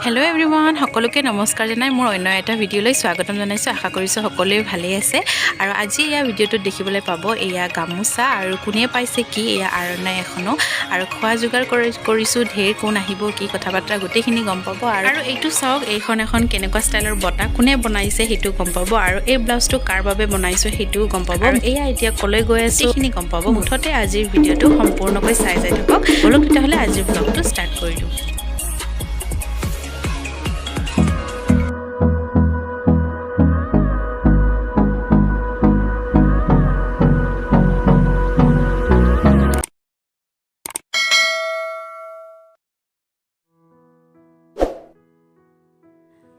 Hello' everyone, সকলোকে নমস্কাৰ জনাই মোৰ অন্য এটা ভিডিঅ'লৈ স্বাগতম জনাইছোঁ। আশা কৰিছোঁ সকলোৱে ভালেই আছে। আৰু আজি এয়া ভিডিঅ'টোত দেখিবলৈ পাব এয়া গামোচা আৰু কোনে পাইছে কি, এয়া আৰণাই এখনো আৰু খোৱা যোগাৰ কৰিছোঁ। ঢেৰ কোন আহিব, কি কথা বাতৰা গোটেইখিনি গম পাব। আৰু এইটো চাওক, এইখন এখন কেনেকুৱা ষ্টাইলৰ বটা, কোনে বনাইছে সেইটো গম পাব আৰু এই ব্লাউজটো কাৰ বাবে বনাইছোঁ সেইটোও গম পাব আৰু এয়া এতিয়া ক'লৈ গৈ আছোঁ সেইখিনি গম পাব। মুঠতে আজিৰ ভিডিঅ'টো সম্পূৰ্ণকৈ চাই যাই থাকক। ব'লক তেতিয়াহ'লে, আজিৰ ব্লগটো ষ্টাৰ্ট কৰি দিওঁ।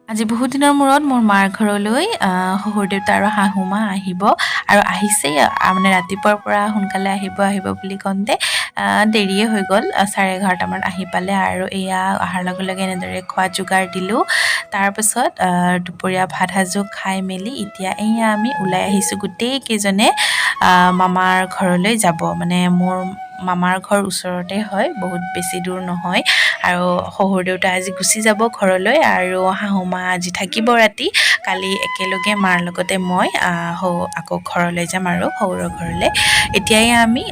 আজি বহুত দিনৰ মূৰত মোৰ মাৰ ঘৰলৈ শহুৰ দেউতা আৰু শাহু মা আহিব আৰু আহিছেই। মানে ৰাতিপুৱাৰ পৰা সোনকালে আহিব আহিব বুলি কওঁতে দেৰিয়ে হৈ গ'ল। 11:30টামান আহি পালে আৰু এয়া অহাৰ লগে লগে এনেদৰে খোৱা যোগাৰ দিলোঁ। তাৰপাছত দুপৰীয়া ভাত সাজো খাই মেলি এতিয়া এয়া আমি ওলাই আহিছোঁ গোটেইকেইজনে মামাৰ ঘৰলৈ যাব। মানে মোৰ মামাৰ ঘৰ ওচৰতে হয়, বহুত বেছি দূৰ নহয়। আৰু শহুৰ দেউতা আজি গুচি যাব ঘৰলৈ আৰু শাহু মা আজি থাকিব ৰাতি। কালি একেলগে মাৰ লগতে মই আকৌ ঘৰলৈ যাম আৰু শহুৰৰ ঘৰলৈ। এতিয়াই আমি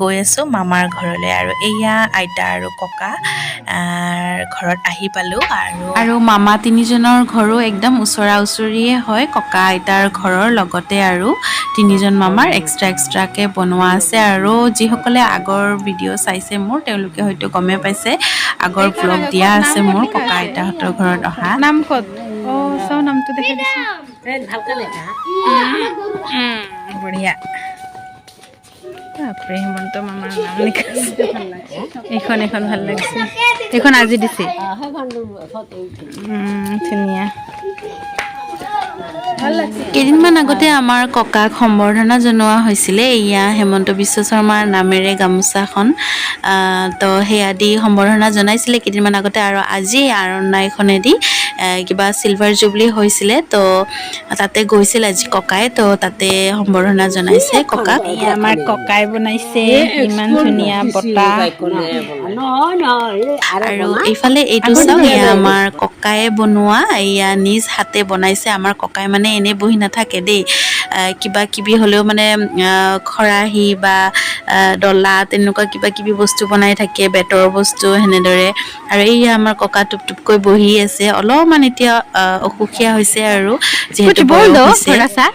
গৈ আছোঁ মামাৰ ঘৰলৈ আৰু এয়া আইতা আৰু ককা ঘৰত আহি পালোঁ। আৰু মামা তিনিজনৰ ঘৰো একদম ওচৰা ওচৰিয়ে হয়, ককা আইতাৰ ঘৰৰ লগতে। আৰু তিনিজন মামাৰ এক্সট্ৰা এক্সট্ৰাকৈ বনোৱা আছে। আৰু যিসকলে আগৰ ভিডিঅ' চাইছে মোৰ, তেওঁলোকে হয়তো গমেই পাইছে, আগৰ ব্লগ দিয়া আছে মোৰ ককা আইতাহঁতৰ ঘৰত অহা। নাম ক'ত? অ' চাওঁ, নামটো দেখাই দিছোঁ। বঢ়িয়া। বাপৰে, হিমন্ত মামাৰ নাম লিখা আছে। এইখন ভাল লাগিছে। এইখন আজি দিছে। ধুনীয়া। কেইদিনমান আগতে আমাৰ ককাক সম্বৰ্ধনা জনোৱা হৈছিলে, এয়া হেমন্ত বিশ্ব শৰ্মাৰ নামেৰে গামোচাখন। তো সেয়া দি সম্বৰ্ধনা জনাইছিলে কেইদিনমান আগতে। আৰু আজি আৰণাইখনেদি কিবা চিলভাৰ জুবলি হৈছিলে, তো তাতে গৈছিল আজি ককাই, তো তাতে সম্বৰ্ধনা জনাইছে ককাক। এয়া আমাৰ ককাই বনাইছে ইমান ধুনীয়া বটা। আৰু এইফালে এইটো চাওক, এয়া আমাৰ ককায়ে বনোৱা, এয়া নিজ হাতে বনাইছে। আমাৰ ককাই মানে এনেই বহি নাথাকে দেই। কিবা কিবি হ'লেও মানে খৰাহী বা ডলা, তেনেকুৱা কিবা কিবি বস্তু বনাই থাকে, বেতৰ বস্তু সেনেদৰে। আৰু এইয়া আমাৰ ককা টুপ টুপকৈ বহি আছে। অলপমান এতিয়া অসুখীয়া হৈছে আৰু যিহেতু कुछ बोल বয়স दो হৈছে। थोड़ा सा।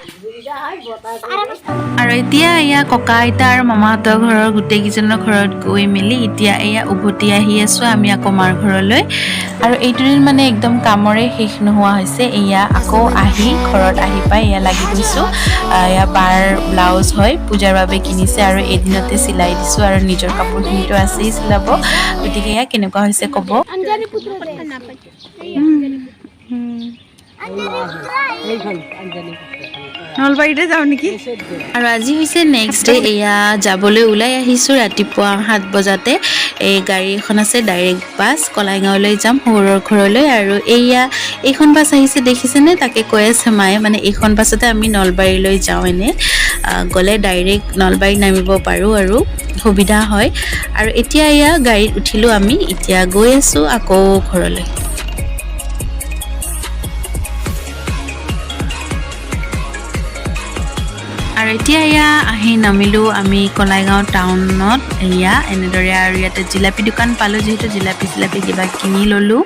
আৰু এতিয়া এয়া ককা আইতা আৰু মামাহঁতৰ ঘৰৰ গোটেইকেইজনৰ ঘৰত গৈ মেলি এতিয়া এয়া উভতি আহি আছোঁ আমি আকৌ মাৰ ঘৰলৈ। আৰু এইটো দিন মানে একদম কামৰে শেষ নোহোৱা হৈছে। এয়া আকৌ আহি ঘৰত আহি পাই এয়া লাগি গৈছোঁ। এয়া বাৰ ব্লাউজ হয়, পূজাৰ বাবে কিনিছে আৰু এদিনতে চিলাই দিছোঁ। আৰু নিজৰ কাপোৰখিনিতো আছেই চিলাব। গতিকে এয়া কেনেকুৱা হৈছে ক'ব। নলবাৰীতে যাওঁ নেকি? আৰু আজি হৈছে নেক্সট ডে। এয়া যাবলৈ ওলাই আহিছোঁ ৰাতিপুৱা 7 বজাতে। এই গাড়ী এখন আছে, ডাইৰেক্ট বাছ, কলাইগাঁৱলৈ যাম শহুৰৰ ঘৰলৈ। আৰু এয়া এইখন বাছ আহিছে, দেখিছেনে? তাকে কৈ আছে মায়ে। মানে এইখন বাছতে আমি নলবাৰীলৈ যাওঁ। এনে গ'লে ডাইৰেক্ট নলবাৰীত নামিব পাৰোঁ আৰু সুবিধা হয়। আৰু এতিয়া এয়া গাড়ীত উঠিলোঁ আমি, এতিয়া গৈ আছোঁ আকৌ ঘৰলৈ। আৰু এতিয়া এয়া আহি নামিলোঁ আমি কলাইগাঁও টাউনত। এয়া এনেদৰে আৰু ইয়াতে জিলাপি দোকান পালোঁ, যিহেতু জিলাপি চিলাপি কিবা কিনি ল'লোঁ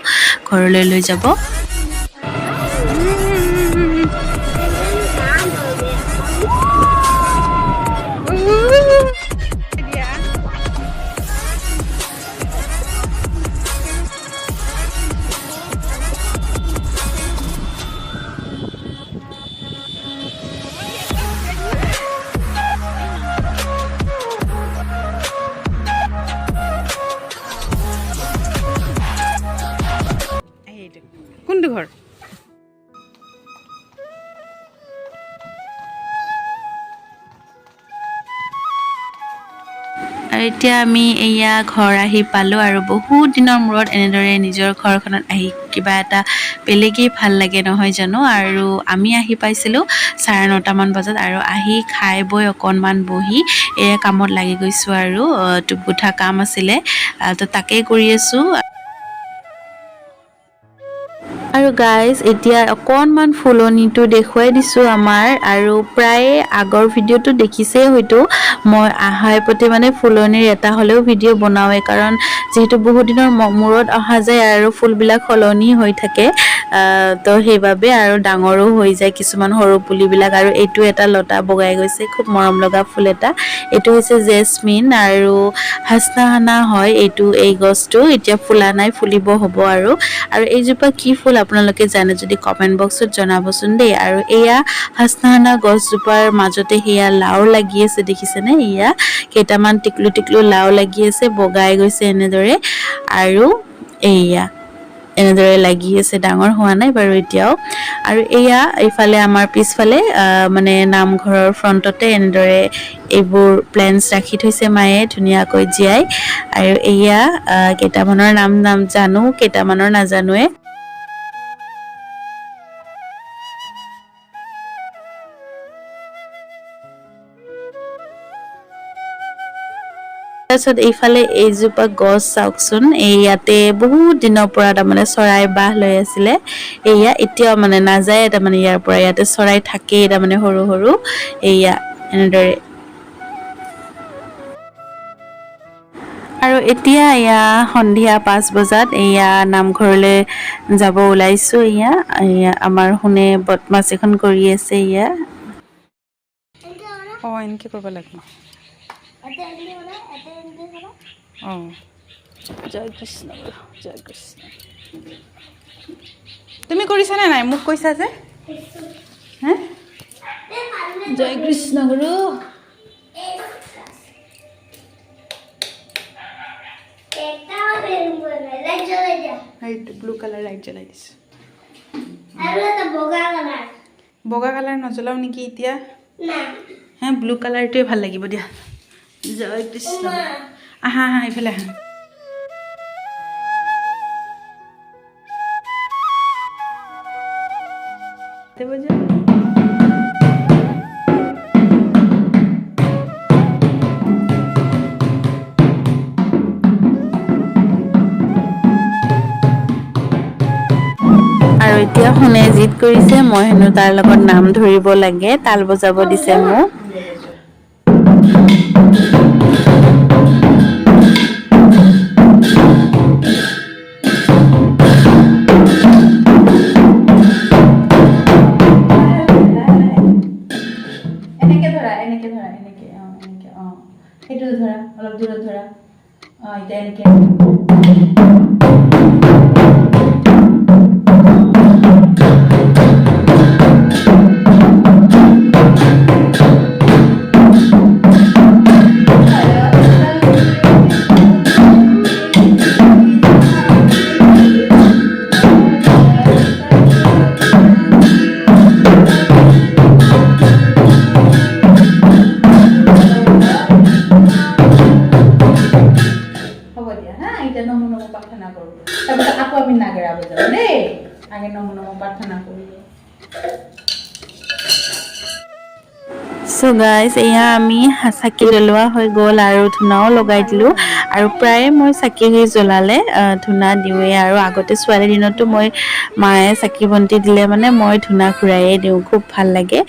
ঘৰলৈ লৈ যাব। সেইটো কোনটো ঘৰ? আৰু এতিয়া আমি এয়া ঘৰ আহি পালোঁ। আৰু বহুত দিনৰ মূৰত এনেদৰে নিজৰ ঘৰখনত আহি কিবা এটা বেলেগেই ভাল লাগে, নহয় জানো? আৰু আমি আহি পাইছিলোঁ 9:30মান বজাত আৰু আহি খাই বৈ অকণমান বহি এয়া কামত লাগি গৈছোঁ। আৰু টোপ গোঠা কাম আছিলে, তো তাকেই কৰি আছোঁ। আৰু গাইজ, এতিয়া অকণমান ফুলনিটো দেখুৱাই দিছোঁ আমাৰ। আৰু প্ৰায়ে আগৰ ভিডিঅ'টো দেখিছেই হয়তো, মই আহাই প্ৰতি মানে ফুলনিৰ এটা হ'লেও ভিডিঅ' বনাওঁৱেই, কাৰণ যিহেতু বহুত দিনৰ মূৰত অহা যায় আৰু ফুলবিলাক সলনি হৈ থাকে, তো সেইবাবে আৰু ডাঙৰো হৈ যায় কিছুমান সৰু পুলিবিলাক। আৰু এইটো এটা লতা বগাই গৈছে, খুব মৰম লগা ফুল এটা। এইটো হৈছে জেচমিন আৰু হাচনাহানা হয় এইটো। এই গছটো এতিয়া ফুলা নাই, ফুলিব হ'ব। আৰু আৰু এইজোপা কি ফুল আপোনালোকে জানে যদি কমেণ্ট বক্সত জনাবচোন দেই। আৰু এয়া হাচনাহানা গছজোপাৰ মাজতে সেয়া লাও লাগি আছে, দেখিছেনে? এয়া কেইটামান টিকলু টিকলু লাও লাগি আছে, বগাই গৈছে এনেদৰে। আৰু এয়া এনেদৰে লাগি আছে, ডাঙৰ হোৱা নাই বাৰু এতিয়াও। আৰু এয়া এইফালে আমাৰ পিছফালে মানে নামঘৰৰ ফ্ৰণ্টতে এনেদৰে এইবোৰ প্লেণ্টছ ৰাখি থৈছে মায়ে ধুনীয়াকৈ জীয়াই। আৰু এয়া কেইটামানৰ নাম নাম জানো, কেইটামানৰ নাজানোৱে। তাৰপিছত এইফালে এইজোপা গছ চাওকচোন, এই ইয়াতে বহুত দিনৰ পৰা তাৰমানে চৰাই বাহ লৈ আছিলে। এয়া এতিয়াও মানে নাযায় তাৰমানে ইয়াৰ পৰা, ইয়াতে চৰাই থাকেই তাৰমানে সৰু সৰু, এয়া এনেদৰে। আৰু এতিয়া এয়া সন্ধিয়া 5 বজাত এয়া নামঘৰলৈ যাব ওলাইছোঁ। এয়া এয়া আমাৰ সোণে বদমাছ এখন কৰি আছে এয়া। অঁ, এনেকৈ কৰিব লাগিব। অঁ। জয় কৃষ্ণ, জয় কৃষ্ণ। তুমি কৰিছানে নাই? মোক কৈছা যে হে। জয় কৃষ্ণ গুৰু। সেইটো ব্লু কালাৰ লাইট জ্বলাই দিছোঁ। বগা কালাৰ নজ্বলাও নেকি এতিয়া? হে, ব্লু কালাৰটোৱে ভাল লাগিব দিয়া। জয় কৃষ্ণ। আহা আহা, এইফালে আহা। বজা। আৰু এতিয়া সোণে জিদ কৰিছে, মই হেনো তাৰ লগত নাম ধৰিব লাগে, তাল বজাব দিছে মোক। এনেকে ধৰা, এনেকে ধৰা, এনেকে। অঁ, এনেকে। অঁ, সেইটো ধৰা, অলপ দূৰত ধৰা। অঁ, এতিয়া এনেকে। হ'ব দিয়া। হা, এতিয়া নমো নমো প্ৰাৰ্থনা কৰোঁ, তাৰপিছত আকৌ আমি নাগৰা বজাম দেই। আগে নমো নমো প্ৰাৰ্থনা কৰিলোঁ। চ' গাইজ, এয়া আমি চাকি জ্বলোৱা হৈ গ'ল আৰু ধূনাও লগাই দিলোঁ। আৰু প্ৰায়ে মই চাকি জ্বলালে ধূনা দিওঁৱেই। আৰু আগতে ছোৱালী দিনতো মই মায়ে চাকি বন্তি দিলে মানে মই ধূনা ঘূৰায়ে দিওঁ, খুব ভাল লাগে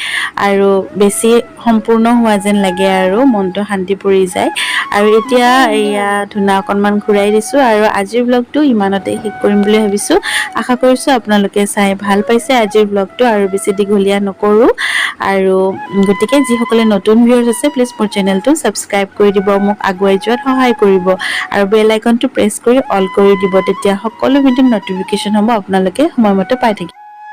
আৰু বেছি সম্পূৰ্ণ হোৱা যেন লাগে আৰু মনটো শান্তি পৰি যায়। আৰু এতিয়া এয়া ধূনা অকণমান ঘূৰাই দিছোঁ আৰু আজিৰ ব্লগটো ইমানতে শেষ কৰিম বুলি ভাবিছোঁ। আশা কৰিছোঁ আপোনালোকে চাই ভাল পাইছে আজিৰ ব্লগটো, আৰু বেছি দীঘলীয়া নকৰোঁ। আৰু গতিকে যিসকলে নতুন ভিউৱাৰ্ছ আছে, প্লিজ মোৰ চেনেলটো ছাবস্ক্ৰাইব কৰি দিব, মোক আগুৱাই যোৱাত সহায় কৰিব আৰু বেল আইকনটো প্ৰেছ কৰি অল কৰি দিব। তেতিয়া সকলো ভিডিঅ' নটিফিকেশ্যনসমূহ আপোনালোকে সময়মতে পাই থাকিব।